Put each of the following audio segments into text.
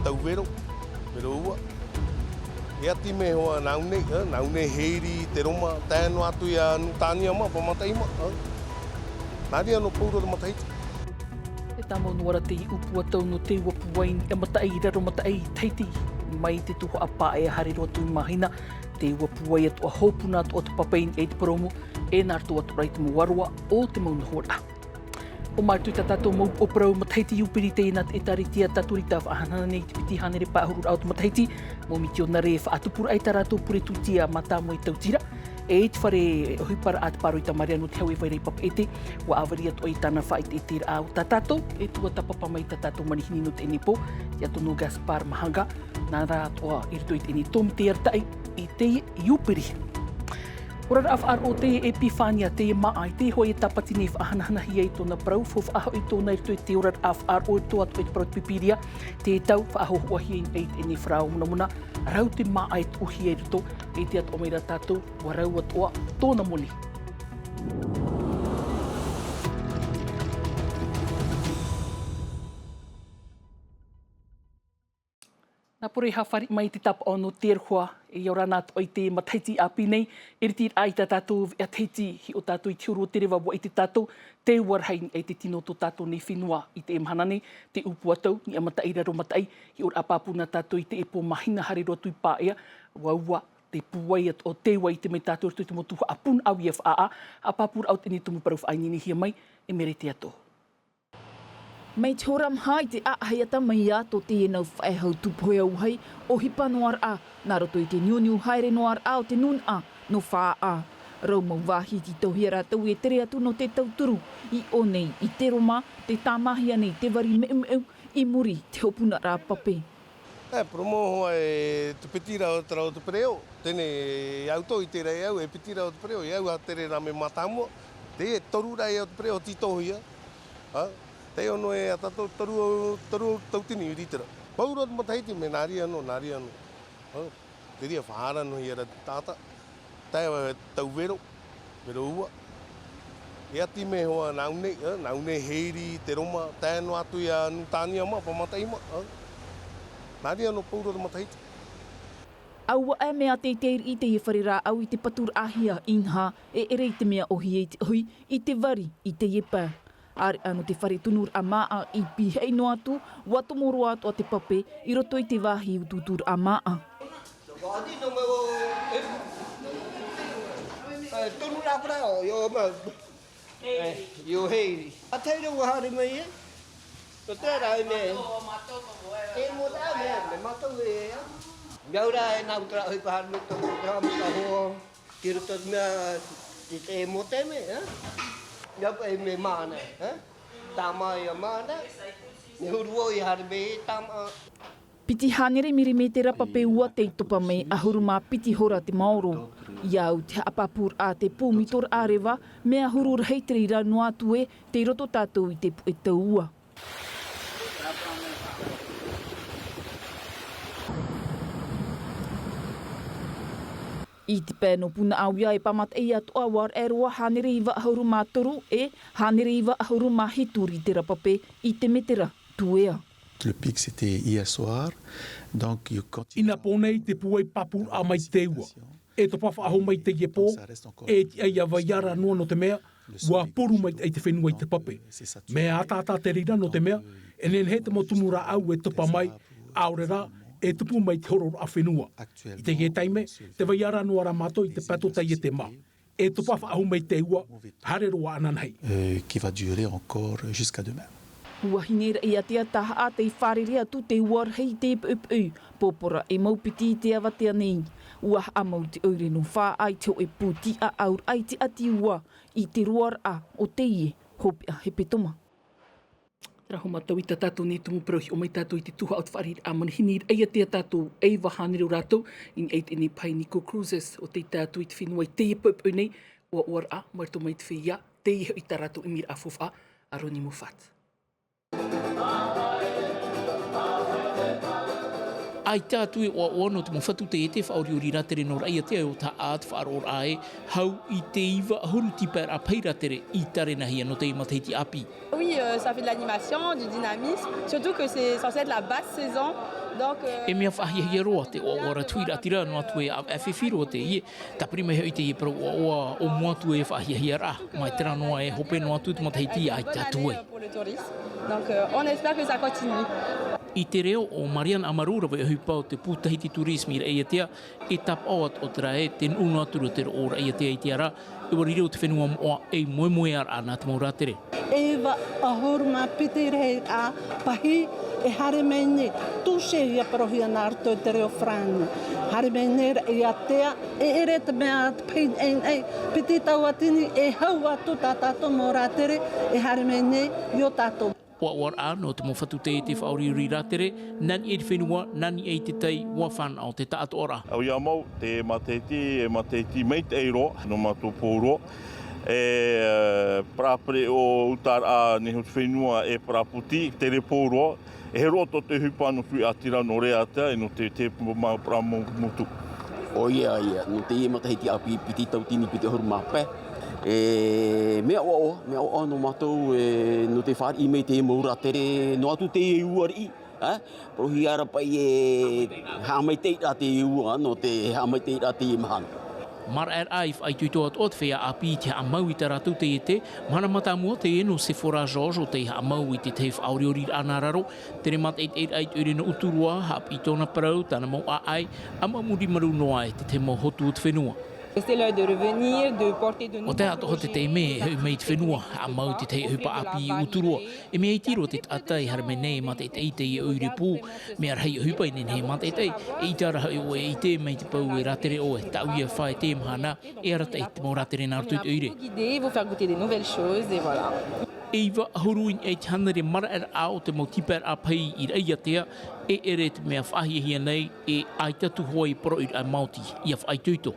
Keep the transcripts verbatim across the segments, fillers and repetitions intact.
Tau vero, vero ua. E ati mai hoʻi nāu nei, ā, nāu nei e iri i te roma, tae noa atu ia Nutania mā, Pāmataʻi mā, ā. Nā reira noa pauroa te matahiti. E tāmau noa ra te ʻūpuatau nō te ua pūai i niʻa mataʻi, i raro mataʻi i Tahiti, mai te tuhaʻa paʻea haere roa atu i Māhina, te ua pūai atoʻa, hopuna atoʻa te pape i niʻa i te purōmu, e nā roto atoʻa i te mau aroa o te mau nohoraʻa. ʻO mātou i tā tātou mau upoʻo parau matahiti iubirī teie nā te ʻĒtārētia Katorika faʻahanahana nei i te piti hānere pae ʻahuru raʻa o te matahiti, mau mitionare e faʻatupuraʻa i tā rātou pure tūtia mātāmua i Tautira, e i te fare ʻohiparaʻa a te Pāroita Mariano Te Hau e Vairai Papeʻete, ʻua ʻāvari atoʻa i tāna faʻaʻeteʻeteraʻa ʻo tā tātou, e tuatāpapa mai tā tātou manihini nō teie nei pō, te ʻAtono Gaspar Mahanga, nā rātou atoʻa i roto i teie nei tōmite arataʻi i te iubirī. Oraraʻa faʻaroʻo teie Epifania, teie māʻa, i teie hoʻi e Tāpati nei e faʻahanahanahia ai tōna parau, faufaʻa hoʻi tōna i roto i te oraraʻa faʻaroʻo, e toa atoʻa i te parau o te Pīpīria, te tau faʻahōhoʻahia i niʻa i teie nei farao monamona, rau te māʻa e tuʻuhia i roto, e ʻite atoʻa mai ra tātou, ʻua rau atoʻa tōna moni. Nā Poroiha fāriʻi mai i te tāpaʻo nō te aroha, e ora na atoʻa i te matahiti ʻāpī nei, e ritiraʻa i tā tātou veʻa Tahiti, hiʻo tātou i te huru o te reva, ʻua ʻite tātou, te ua rahi i te tino o tō tātou nei fenua i teie mahana nei, te ʻūpuatau, niʻa mataʻi, raro mataʻi, hiʻoraʻa pāpū na tātou i teie pō Māhina haere roa atu i Paʻea, ʻua ua te pūai atoʻa o te ua i te mea tātou i roto i te mau tuhaʻa pūnaʻauia faʻaʻā, ʻa pāpūraʻa o teie nei tumu parau faʻaineinehia mai, e Mere Teato. Mai te hora maha i te ʻāʻahi ata mai ā tō teie nau faʻehau tūpohe auahi, ʻohipa noa raʻa, nā roto i te niuniu haere noa raʻa o te nūnaʻa nō Faʻaʻā. Rau mau vāhi tītauhia rātou e tere atu nō te tauturu, i ʻō nei i te roma, tē tāmāhia nei te vari meumeu, i muri i te hopunaraʻa pape. E, promo hoa e te piti ra o te rau o te pereo. Tēnei e au tō i te rei au, e piti ra o te pereo, e au a tere rā mea mātāmua. Te e toru ra e au te pereo tītauhia. Ha? Te ono e a tātou toru, toru tautini i ritera. Pauroa te matahiti, mea nā reira noa, nā reira noa. Ha? Te reira faʻaara noa ia ra te taʻata. Tae ā tau vero, vero ua. E ati mai hoʻi nāu nei, ā, nāu nei e iri i te roma, tae noa atu ia Nutania mā, Pāmataʻi mā, ā. Nā reira noa pauroa te matahiti. Aua e mea teitei riʻi teie fare rāʻau i te paturaʻahia, inaha, e ʻere i te mea ʻōhie i te ʻohi, i te vari, i teie pae. ʻĀreʻa nō te fare tunuraʻa māʻa i pīhaʻi noa atu, ʻua tomo roa atoʻa te pape i roto i te vāhi utuuturaʻa māʻa. E, tonu rā kura, ʻo, ʻio, ma. E, ʻio, hei. A tahi rā ʻua haere mai, e? Nō te ara, e mea. E mō rā, mea, mea mātou, e, a. Mea ura, e nā utu rā, ʻohipa haere mai tō, tō, tō, hoa. Ki roto te mea, i te mote mea, e? Ia, e mea māna, e? Tāmā ia māna. Mea huru ʻoe i haere mai, tāmā. Piti hānere mirimetera pape ua tei topa mai, ʻahuru mā piti hora te maoro. ʻIa au te haʻapāpūraʻa a te pū mitoraʻa reva, mea huru rahi te reira noa atu ē, tei roto tātou i te puʻe tau ua. I te pae nō Punaʻauia e Pāmataʻi atoʻa, ʻua raʻe roa hānere iva ʻahuru mā toru e hānere iva ʻahuru mā hitu rītera pape i te metera tuea. Le pic, c'était hier soir. Donc, you continue. Inā pō nei te pūai pāpūraʻa mai te ua. E topa faʻahou mai teie pō, e tiʻa ia vai ara noa nō te mea, ʻua puru maitaʻi te fenua i te pape. Mea ataata te reira nō te mea, e nehenehe te mau tumu rāʻau e topa mai, ʻaore rā, e tupu mai te hororaʻa fenua. I teie taime, tē vai ra noa ra mātou i te pae taiete mā. E topa faʻahou mai te ua, haere roa ananahi. Euh, qui va durer encore jusqu'à demain. Tuahine raʻiātea tahaʻa tei fārerei atu te ua rahi i te poʻipoʻi, pōpora e maupiti i te avatea nei. ʻUa haʻamau te ʻoire nō Faʻaʻā i te hōʻē pū tīaʻauraʻa i te ʻati ua i te roaraʻa o teie hopeʻa hepetoma. Terā hoʻi mātou i tā tātou nei tumu parau, hiʻo mai tātou i te tuhaʻa o te fārereiraʻa manihini raʻiātea tātou e iva hānere o rātou, i niʻa i teie nei pae Nico Cruises, ʻo tei tae atu i te fenua i teie poʻipoʻi nei, ʻoaʻoaraʻa, mai roto mai te feiā, teie hoʻi tā rātou ʻimiraʻa faufaʻa, a Ronnie Moffat. ʻAita atu e ʻoaʻoa nō te mau fatu taiete faʻaoriori rātere nō Raʻiātea ʻo Taʻa te faʻaroʻoraʻa e hau i te iva ʻahuru tīpaeraʻa pahi rātere i tārenahia nō teie matahiti ʻāpī. Oui, euh, ça fait de l'animation, du dynamisme, surtout que c'est censé être la basse saison. Donc, euh, E mea faʻahiahia roa te ʻoaʻoa ra te huiraʻatira noa atu e ʻāvaʻe fifi roa teie. Tāpiri mai hoʻi teie parau ʻoaʻoa ʻo mua atu e faʻahiahiaraʻa, mai terā noa e hope noa atu te matahiti ʻaita atu ai. Pour le tourisme. Donc, euh, on espère que ça continue. I te reo o Marianne Amaru, rave ʻohipa o te pū Tahiti Tourisme i Raʻiātea, e tāpaʻo atu ʻo terā ē te nuʻu noa atu ra te roʻo o Raʻiātea i te ara, e ʻua riro te fenua moʻa ei moemoearaʻa nā te mau rātere. E iva ʻahuru mā piti rahiraʻa pahi e haere mai nei, touché ʻia parauhia nā roto i te reo farāni. Haere mai nei Raʻiātea, e ʻere te mea te pahi nei, nei, piti tauatini e hau atu tā tātou mau rātere e haere mai nei i ō tātou. ʻOaʻoaraʻa nō te mau fatu taiete faʻaoriori rātere, nā niʻa i te fenua, nā niʻa i te tai, ʻua fānaʻo te taʻatoʻaraʻa. ʻOia mau, te matahiti, e matahiti maitaʻi roa, nō mātou pauroa. E, e, parapare ʻo utaraʻa nei hoʻi te fenua e paraputi, tere pauroa. E roto te ʻohipa nō te huiraʻatira nō Raʻiātea, e nō te, te ma-, parau mau motu. ʻOia, ʻoia, nō teie matahiti ʻāpī piti tauatini piti ʻahuru mā pae. E, mea ʻoaʻoa, mea ʻoaʻoa nō mātou, e, nō te fāriʻi mai te mau rātere, noa atu teie ua riʻi, ā, parauhia ra paʻi e haʻamaitaʻiraʻa teie ua, nō te haʻamaitaʻiraʻa teie mahana. Maraʻaraʻa i faʻaitoito atoʻa te feiā ʻāpī i te haʻamau i tā rātou taiete, mahana mātāmua teie nō Sephora Georges ʻo tei haʻamau i te tahi faʻaorioriraʻa nā raro, tere mātaʻitaʻiraʻa i te ʻoire nō Uturoa, haʻapiʻi tōna parau, tāna mau ʻāʻai, ʻa maʻa muri marū noa e te tahi mau hotu o te fenua. C'est l'heure de revenir, de porter de nouveaux projets. ʻO te atoʻa te taime e hoʻi mai i te fenua, haʻamau i te tahi ʻohipa ʻāpī i Uturoa. E mea iti roa te taʻata e haere mai nei e mātaʻitaʻi i teie ʻoire pū, mea rahi ʻohipa e nehenehe e mātaʻitaʻi, eʻita rā hoʻi ʻoe e ʻite mai te peu e rātere ʻoe, tāʻu ia fā i teie mahana, e arataʻi te mau rātere nā roto i te ʻoire. Guider, vous faire goûter des nouvelles choses, et voilà. E iva ʻahuru i niʻa i te hānere maraʻaraʻa o te mau tīpaeraʻa pahi i Raʻiātea, e ʻere te mea faʻahiahia nei, e ʻaita atu hoʻi poroʻiraʻa Māori, ʻia faʻaitoito.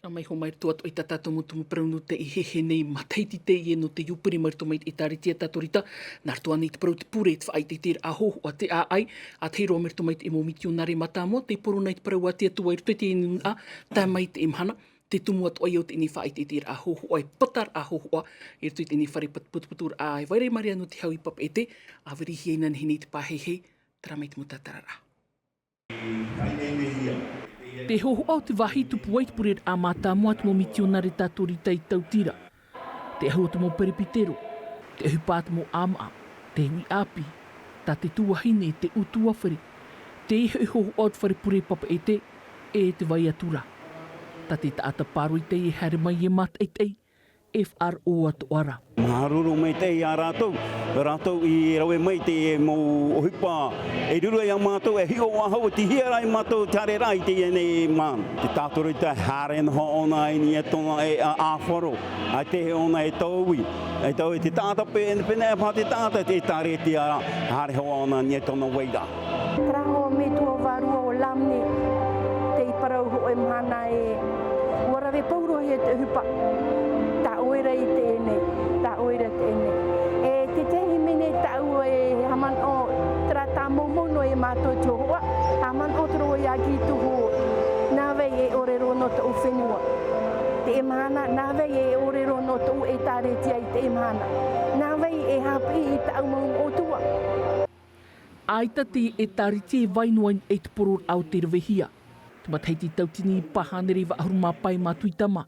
Rā mai hoʻi mai roto atu i tā tātou mau tumu parau nō teie heheu nei matahiti teie nō te iupiri mai roto mai i te ʻĒtārētia Tātorita, nā roto ānei te parau te pure, te faʻaʻiteʻiteraʻa hōhoʻa, te ʻāʻai, ʻātahi roa mai roto mai te mau mitionare mātāmua, tei poro nei te parau a te Atua i roto i teie nūnaʻa, tae mai i teie mahana, te tumu atoʻa ia o teie faʻaʻiteʻiteraʻa hōhoʻa, e pataraʻa hōhoʻa, i roto i teie fare pat-, putuputuraʻa, e vai ra Maria nō te hau i Papeʻete, ʻa virihi ai nā nehenehe i te pāhehe, terā mai te mau tātararaʻa. Te hōhoʻa o te vāhi tupu ai te pureraʻa mātāmua a te mau mitionare Tātorita i Tautira. Te ʻahu o te mau perepitero, te ʻohipa a te mau ʻāmaʻa, te uʻi ʻāpī, tā te tuahine, te ʻutuāfare, te hoʻi hōhoʻa o te fare pure Papeʻete, e te vai atu ra. Tā te taʻata pāroita e haere mai e mātaʻitaʻi, e faʻaroʻo atoʻa ra. Māuruuru maitaʻi ia rātou, rātou i rave mai te mau ʻohipa, e riro ia mātou, e hiʻo ā hoʻi, tei hea rā ia mātou te haereraʻa i teie nei mahana. Te Tātorita e haere noa ʻōna i niʻa i tōna e ʻa-, ʻāfaro, ʻaita e ʻōna e taui, e taui te taʻata pe-, pēnei paha te taʻata te ʻĒtārētia ra, haere hoʻi ʻōna i niʻa i tōna vairaʻa. Terā hoʻi metua vārua o Lamni, tei parau hōʻē mahana ē, ʻua rave paurohia te ʻohipa. Tā ʻoe ra i teie nei, tā ʻoe ra i teie nei. E te tahi hīmene tāʻu e haʻamanaʻo, terā tāmau mau noa ia mātou te hōhoʻa, haʻamanaʻo atu ra vau iā Kītuhu, nā vai e ʻōrero nō tōʻu fenua teie mahana, nā vai e ʻōrero nō tōʻu ʻĒtārētia i teie mahana, nā vai e haʻapiʻi i tāʻu mau moʻotua. ʻAita te ʻĒtārētia e vai noa i te pororaʻa o te ravehia. Te matahiti tautini pae hānere iva ʻahuru mā pae Matuitama.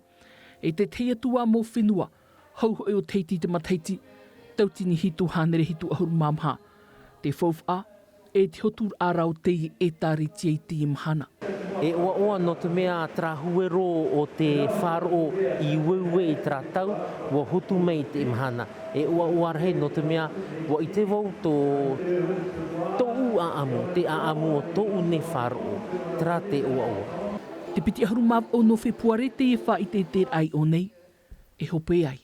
E te tahi atu ā mau fenua, hau hoʻi o Tahiti i te matahiti tautini hitu hānere hitu ʻahuru mā maha. Te faufaʻa, e te hoturaʻa ra o teie ʻĒtārētia i teie mahana. E ʻoaʻoa nō te mea terā huero o te faʻaroʻo i ueue i terā tau, ʻua hotu mai i teie mahana. E ʻoaʻoa rahi nō te mea, ʻua ʻite vau tō, tōʻu ʻāʻamu, te ʻāʻamu o tōʻu nei faʻaroʻo, terā te ʻoaʻoa. Te piti ʻahuru mā vaʻu nō Fepuare teie faʻaʻiteʻiteraʻa i ʻō nei, e hope ai.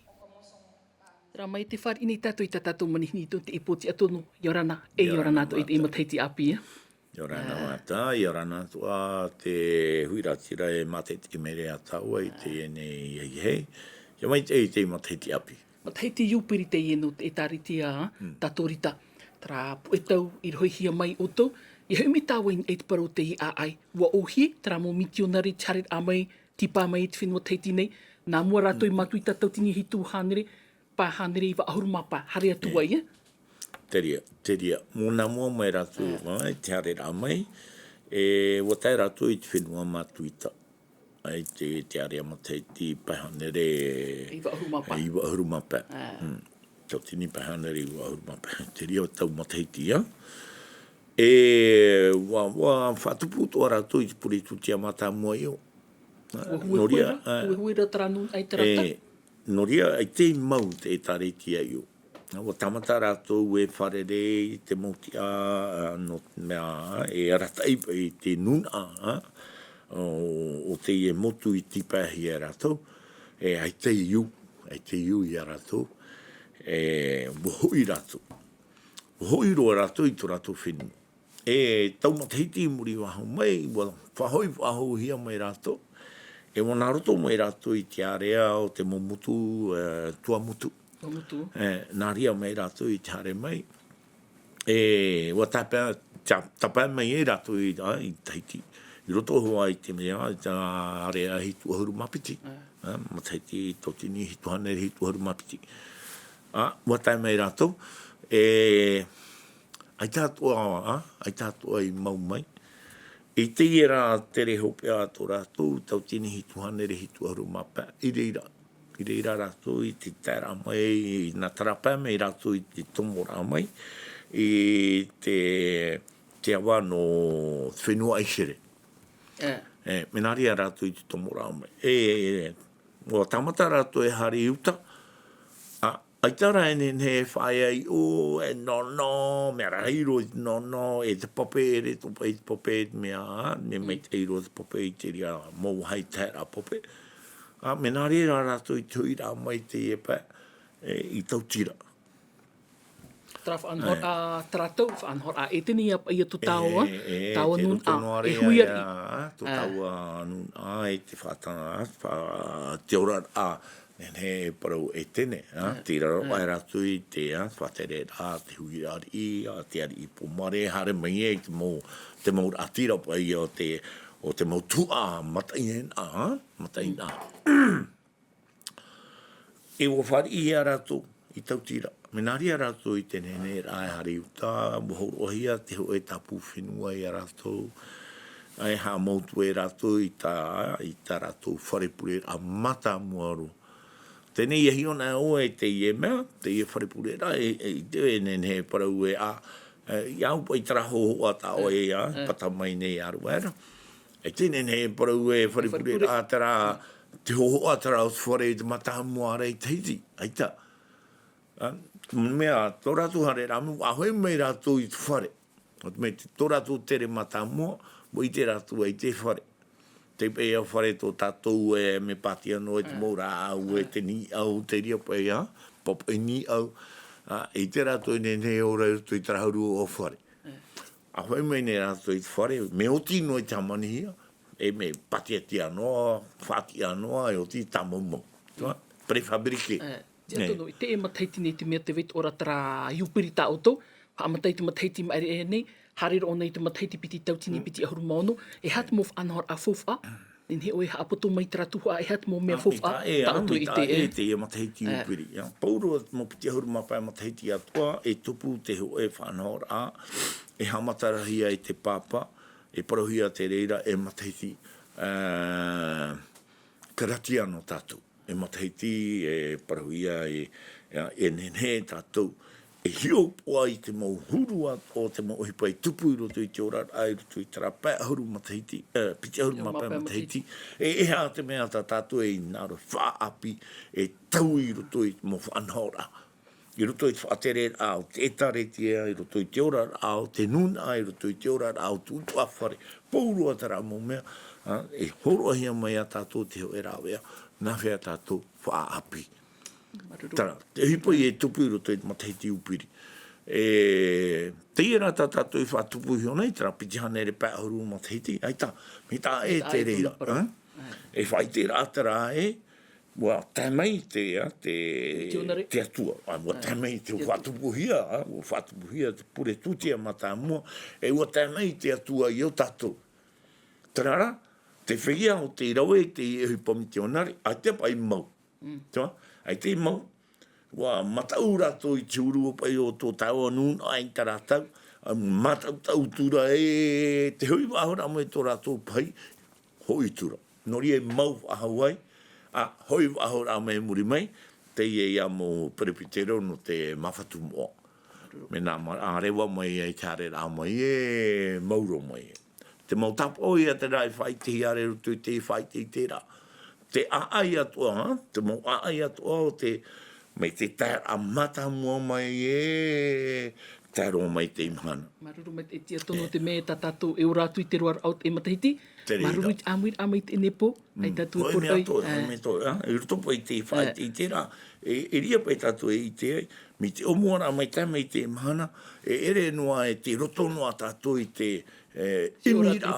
Terā mai te fāriʻi nei tātou i tā tātou manihini tō te ʻīpō tiʻa tonu, ʻia ora na, e ʻia ora na atoʻa i teie matahiti ʻāpī, ā. ʻIa ora na Martha, ʻia ora na atoʻa te huiraʻatira e mātaʻitaʻi mai ra ia tāua i teie nei ʻāihe. ʻIa maitaʻi i teie matahiti ʻāpī. Matahiti iupiri teie nō te ʻĒtārētia, ā, Tātorita. Terā puʻe tau i rohihia mai ʻoutou, E hoʻi mai tāua i te parau o teie ʻāʻai, ua ʻōhie terā mau mitionare i te haereraʻa mai, tīpā mai i te fenua Tahiti nei, nā mua rātou i Matuita tauatini hitu hānere, pae hānere iva ʻahuru mā pae, haere atu ai, e? Te reira, te reira. Mō nā mua mai rātou, ā, i te haereraʻa mai, e, ua tae rātou i te fenua Matuita. Ai te, te ārea matahiti pae hānere iva ʻahuru mā pae. Iva ʻahuru mā pae. Ā. Mm. Tauatini pae hānere iva ʻahuru mā pae. Te reira tau matahiti, ā. E, ua, ua faʻatupu atoʻa rātou i te pure tūtia mātāmua ʻio. Ua huehue ra, ā, huehue ra terā nūnaʻa i terā tau. E, nō reira, ʻaita i mau te ʻĒtārētia ʻio. Ua tāmata rātou e fārerei i te mau tiʻa, ā, nō te mea, e arataʻi i te nūnaʻa, ā, o, o teie motu i tīpahia e rātou, e ʻaita i ū, ʻaita i ū ia rātou, e ua hoʻi rātou. Ua hoʻi roa rātou i tō rātou fenua. E tau matahiti i muri iho mai, ua faʻahoʻi, faʻahoʻihia mai rātou. E ua nā roto mai rātou i te ārea o te mau motu, e, Tuamotu. Tuamotu. E, nā reira mai rātou i te haere mai. E, ua tāpae, tā-, tāpae mai ai rātou i, ā, i Tahiti. I roto hoʻi i te mea, i te ārea hitu ʻahuru mā piti. Ā. Ā, matahiti tauatini hitu hānere hitu ʻahuru mā piti. Ā, ua tae mai rātou. E, ʻAita atoʻa, ā, ʻaita atoʻa i mau mai. I teie rā tere hopeʻa tō rātou, tauatini hitu hānere hitu ʻahuru mā pae, i reira. I reira rātou i te taeraʻa mai, nā terā pae mai rātou i te tomoraʻa mai, i te, te ava nō te fenua ʻAisere. Ā. E, mea nā reira rātou i te tomoraʻa mai. E, ua tāmata rātou e haere i uta, ā, ʻAita rā e nehenehe e faʻaea i ʻō, e nono, mea rahi roa i te nono, e te pape, e rē topa i te pape, mea, mea maitaʻi roa te pape i te reira mau vāhi taeraʻa pape. Ā, mea nā reira rātou i te hoʻiraʻa mai teie pae, e, i Tautira. Terā faʻanahoraʻa, ā, terā tau faʻanahoraʻa, e teie nei ia, ia tō tāua, e, e, tāua nūnaʻa, e hui ariʻi. Ā, tō tāua nūnaʻa, e te faʻatana, fa-, te oraraʻa, Nehenehe e parau e teie, ā, tei raro aʻe rātou i te, ā, faʻatereraʻa, te huiraʻa ariʻi, ā, te ariʻi pōmare, haere mai ai te mau, te mau raʻatira paʻi o te, o te mau tuhaʻa mataʻeinaʻa, ā, mataʻeinaʻa. E ua fāriʻi ia rātou i Tautira. Mea nā reira rātou i te nehenehe ra e haere i uta, ua hōroʻahia te hōʻē tāpū fenua ia rātou. E haʻamau atu ai rātou i tā, i tā rātou fare pureraʻa mātāmua roa. Teie nei, e hiʻo na ʻoe i teie mea, teie fare pureraʻa, e, e, i te, e nehenehe e parau ē, ā, e, ʻia au paʻi terā hōhoʻa tā ʻoe, ā, pata mai nei i Aruera. E teie nei e parau ē, fare pureraʻa terā, te hōhoʻa terā o te fare i te mātāmua ra i Tahiti, ʻaita. Ā, mea, tō rātou haereraʻa, ʻua hoʻi mai rātou i te fare. ʻO te mea, tō rātou tere mātāmua, ʻua ʻite rātou ē, i te fare. Te paʻi ā fare tō tātou, e, mea pātia noa i te mau rāʻau, e, te nīʻau, te reira paʻi ā, papaʻi nīʻau. Ā, ʻite rātou e nehenehe e ora i roto i terā huru o fare. ʻA hoʻi mai nei rātou i te fare, mea oti noa i te hāmanihia, e mea pātiatia noa, faʻatiʻa noa, e oti tāmaumau. Ā, préfabriqué. Ā, tiʻa tonu, i teie matahiti nei te mea tē vai atoʻa ra terā iupiri tā ʻoutou, haʻamata i te matahiti i maʻiri aʻe nei, haere roa ʻōna i te matahiti piti tauatini piti ʻahuru mā ono, e aha te mau faʻanahoraʻa faufaʻa, nehenehe ʻoe e haʻapoto mai terā tuhaʻa, e aha te mau mea faufaʻa tā ʻoutou i teie, teie matahiti iupiri. Ā, pauroa te mau piti ʻahuru mā pae matahiti atoʻa, e tupu te hōʻē faʻanahoraʻa, e haʻamata rahi ai te pāpā, e parauhia te reira e matahiti, ā, Karatiano tātou. E matahiti, e parauhia e, e, e nehenehe tātou e hiʻopoʻa i te mau huru atoʻa o te mau ʻohipa i tupu i roto i te oraraʻa, i roto i terā pae ʻahuru matahiti, e, piti ʻahuru mā pae matahiti. E, e aha te mea tā tātou e hinaʻaro faʻaʻapi, e taui i roto i te mau faʻanahoraʻa. I roto i te faʻatereraʻa o te ʻĒtārētia, i roto i te oraraʻa o te nūnaʻa, i roto i te oraraʻa o te ʻutuāfare. Pauroa terā mau mea, ā, e hōroʻahia mai ia tātou te hōʻē rāveʻa, nā hea tātou faʻaʻapi. Māuruuru. Terā, te ʻohipa e tupu i roto i te matahiti iupiri. E, teie rā tā tātou i faʻatupu iho nei, terā piti hānere pae ʻahuru matahiti, ʻaita, mai tā ʻoe i te reira, ā? E faʻaʻiteraʻa terā ē, Ua tae mai te, a, te, te Atua. A, ua tae mai te, ua faʻatupuhia, a, ua faʻatupuhia te pure tūtia mātāmua, e ua tae mai te Atua i ō tātou. Terā rā, te feiā o te rave i te ʻohipa mitionare, ʻaita paʻi mau. Te, ʻaita i mau. Ua mataʻu rātou i te huru o paʻi o tō tāua nūnaʻa i tā rātou, a, mataʻu taʻu tura e te hoʻi faʻahou rā mai tō rātou pahi, hoʻi tura. Nō reira e mau faʻahou ai, a, hoʻi faʻahou rā mai muri mai, teie ia mau perephitero nō te māfatu moʻa. Mea nā ma-, a, reva mai ai te haereraʻa mai e, mauro mai. Te mau tāpaʻo ia terā e faʻaʻitehia ra i roto i te faʻaʻite i terā. Te ʻāʻai atoʻa, te mau ʻāʻai atoʻa o te, mai te taeraʻa mātāmua mai e, tae roa mai te mahana. Māuruuru maitaʻi e tiʻa tonu te mea tā tātou e ora atu i te roaraʻa o te matahiti. Te reira. Māuruuru i te ʻāmuiraʻa mai i teie nei pō, ʻaita tātou e poroʻi. Ā, ā, i roto paʻi i te faʻaʻite i terā, e, e reira paʻi tātou e ʻite ai, mai te ʻōmuaraʻa mai tae mai te mahana, e ʻere noa e tei roto noa tātou i te, e, ʻimiraʻa.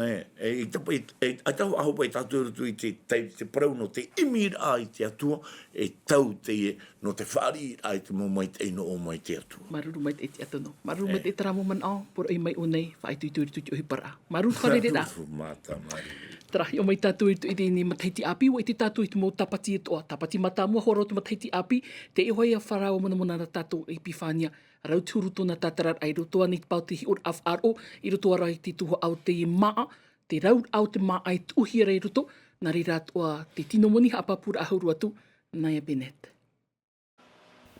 E, e, i te paʻi, e, ʻaita faʻahou paʻi tātou i roto i te, te, te parau nō te ʻimiraʻa i te Atua, e tau teie, nō te fāriʻiraʻa i te mau maitaʻi nō ō mai te Atua. Māuruuru maitaʻi e tiʻa tonu. Māuruuru maitaʻi terā mau manaʻo, poroʻi mai ʻō nei, faʻaitoito i roto i te ʻohiparaʻa. Māuruuru fārereiraʻa. Māuruuru mātāmua. Terā, hiʻo mai tātou i roto i teie nei matahiti ʻāpī, ua ʻite tātou i te mau tāpati atoʻa, tāpati mātāmua hoʻi o te matahiti ʻāpī, tei ʻō ai ia Farao Monamona nā tātou Epifania, rau te huru tōna tātararaʻa i roto ānei i te pae o te hiʻoraʻa faʻaroʻo, i roto ā rā i te tuhaʻa o te māʻa, te rauraʻa o te māʻa e tuʻuhia ra i roto, nā reira atoʻa te tino moni haʻapāpūraʻa hau roa atu, nā ia Bennett.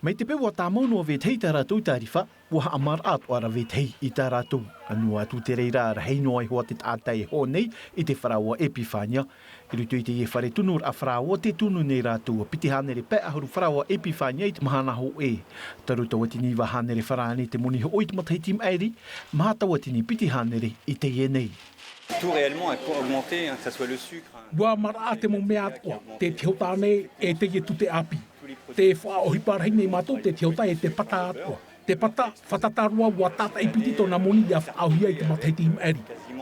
Mai te peu ua tāmau noa Vetahi i tā rātou tārifa, ua haʻamaraʻa atoʻa ra Vetahi i tā rātou. Noa atu te reira, rahi noa iho ā te taʻata e hoʻo nei i te Farao Epifania. I roto i teie fare tunuraʻa Farao, tē tunu nei rātou ā piti hānere pae ʻahuru Farao Epifania i te mahana hōʻē. Toru tauatini iva hānere farāne te moni hoʻo i te matahiti maʻiri, maha tauatini piti hānere i teie nei. Tout réellement a augmenté, hein, que ça soit le sucre, hein. Ua maraʻa te mau mea atoʻa, te tihota nei, e teie tute ʻāpī. Te faʻaʻohipa rahi nei mātou te tihota e te pata atoʻa. Te pata, fātata roa, ua tātaʻi piti tōna moni ʻia faʻaʻauhia i te matahiti i maʻiri.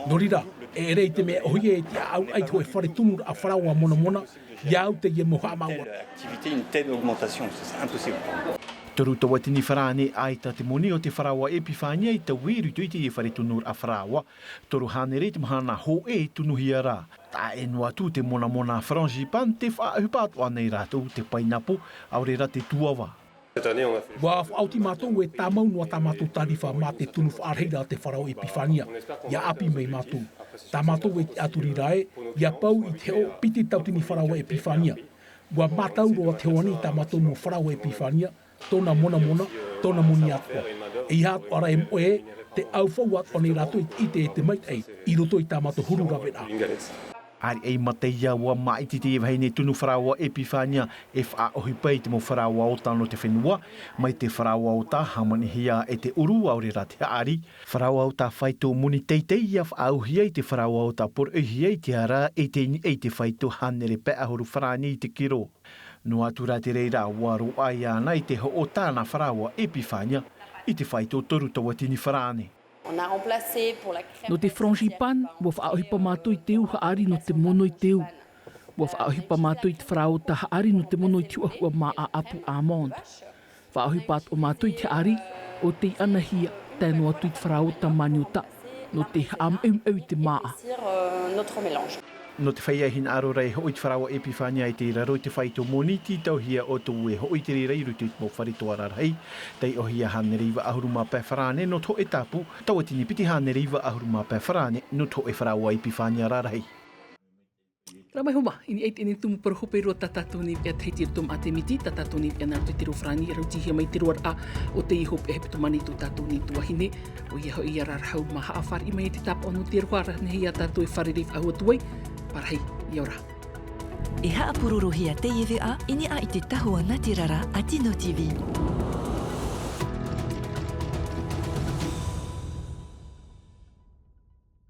Nō reira, e ʻere i te mea ʻōhie e te ʻāʻau i te hōʻē fare tunuraʻa Farao Monamona, ʻia au teie mau haʻamāuʻa. Telle activité, une telle augmentation, c'est impossible. Toru tauatini farāne ʻaita te moni o te Farao Epifania i taui i roto i teie fare tunuraʻa Farao, toru hānere i te mahana hōʻē i tunuhia ra. Taʻa ʻē noa atu te monamona frangipane, tē faʻaʻohipa atoʻa nei rātou te painapo, ʻaore rā te tuava. Ua faʻaoti mātou e tāmau noa tā mātou tārifa mā te tunu faʻarahiraʻa a te Farao Epifania. ʻIa ʻāpī mai mātou. Tā mātou e tiʻaturi ra ē, ʻia pau i te hoʻo piti tauatini Farao Epifania. Ua mātau roa te hoani i tā mātou mau Farao Epifania, tōna monamona, tōna moni atoʻa. ʻEiaha atoʻa ra e moʻe ē, tē ʻaufau atoʻa nei rātou i te ʻite e te maitaʻi i roto i tā mātou huru raveraʻa. Ariʻi mataʻi ā, ua māʻiti teie vahine tunu Farao Epifania e faʻaʻohipa i te mau faraoa ota nō te fenua, mai te faraoa ota hāmanihia e te ʻuru ʻaore rā te haʻari, faraoa ota faito moni teitei ʻia faʻaʻauhia i te faraoa ota poroʻihia i te ara e teie nei te faito hānere pae ʻahuru farāne i te kiro. Noa atu rā te reira, ua roaʻa iāna i te hoʻo tā na Farao Epifania i te faito toru tauatini farāne. On a remplacé pour la crème pâtissière. Nō te frangipane, ua faʻaʻohipa mātou i te ū haʻari nō te mono i te ū. Ua faʻaʻohipa mātou i te faraoa ota haʻari nō te mono i te huʻahuʻa māʻa ʻāpū amande. Faʻaʻohipa atoʻa mātou i te haʻari, ʻo tei ʻanahia, tae noa atu i te faraoa ota māniota, nō te haʻamauʻimauʻi i te māʻa. Sur, euh, notre mélange. Nō te feiā hinaʻaro ra e hoʻo i te Farao Epifania i te raro i te faito moni, tītauhia ʻoutou e hoʻo i te reira i roto i te mau fare toa rarahi, taiʻohia hānere iva ʻahuru mā pae farāne nō te hōʻē tāpū, tauatini piti hānere iva ʻahuru mā pae farāne nō te hōʻē faraoa Epifania rarahi. Rā mai hoʻi, i niʻa i teie nei tumu parau hope roa tā tātou nei veʻa tahiti i roto maʻa te miti, tā tātou nei veʻa nā roto i te reo farāni, e rautīhia mai te roaraʻa o teie hopeʻa hepetoma nei tō tātou nei tuahine, ʻoia hoʻi ia Rarahau Mahaʻa, fāriʻi mai te tāpaʻo nō te aroha, ʻareʻa nei ia tātou e fārerei faʻahou atu ai, pārahi, ʻia ora. E haʻapurorohia teie veʻa i niʻa i te tahua nātirara a Tino TV.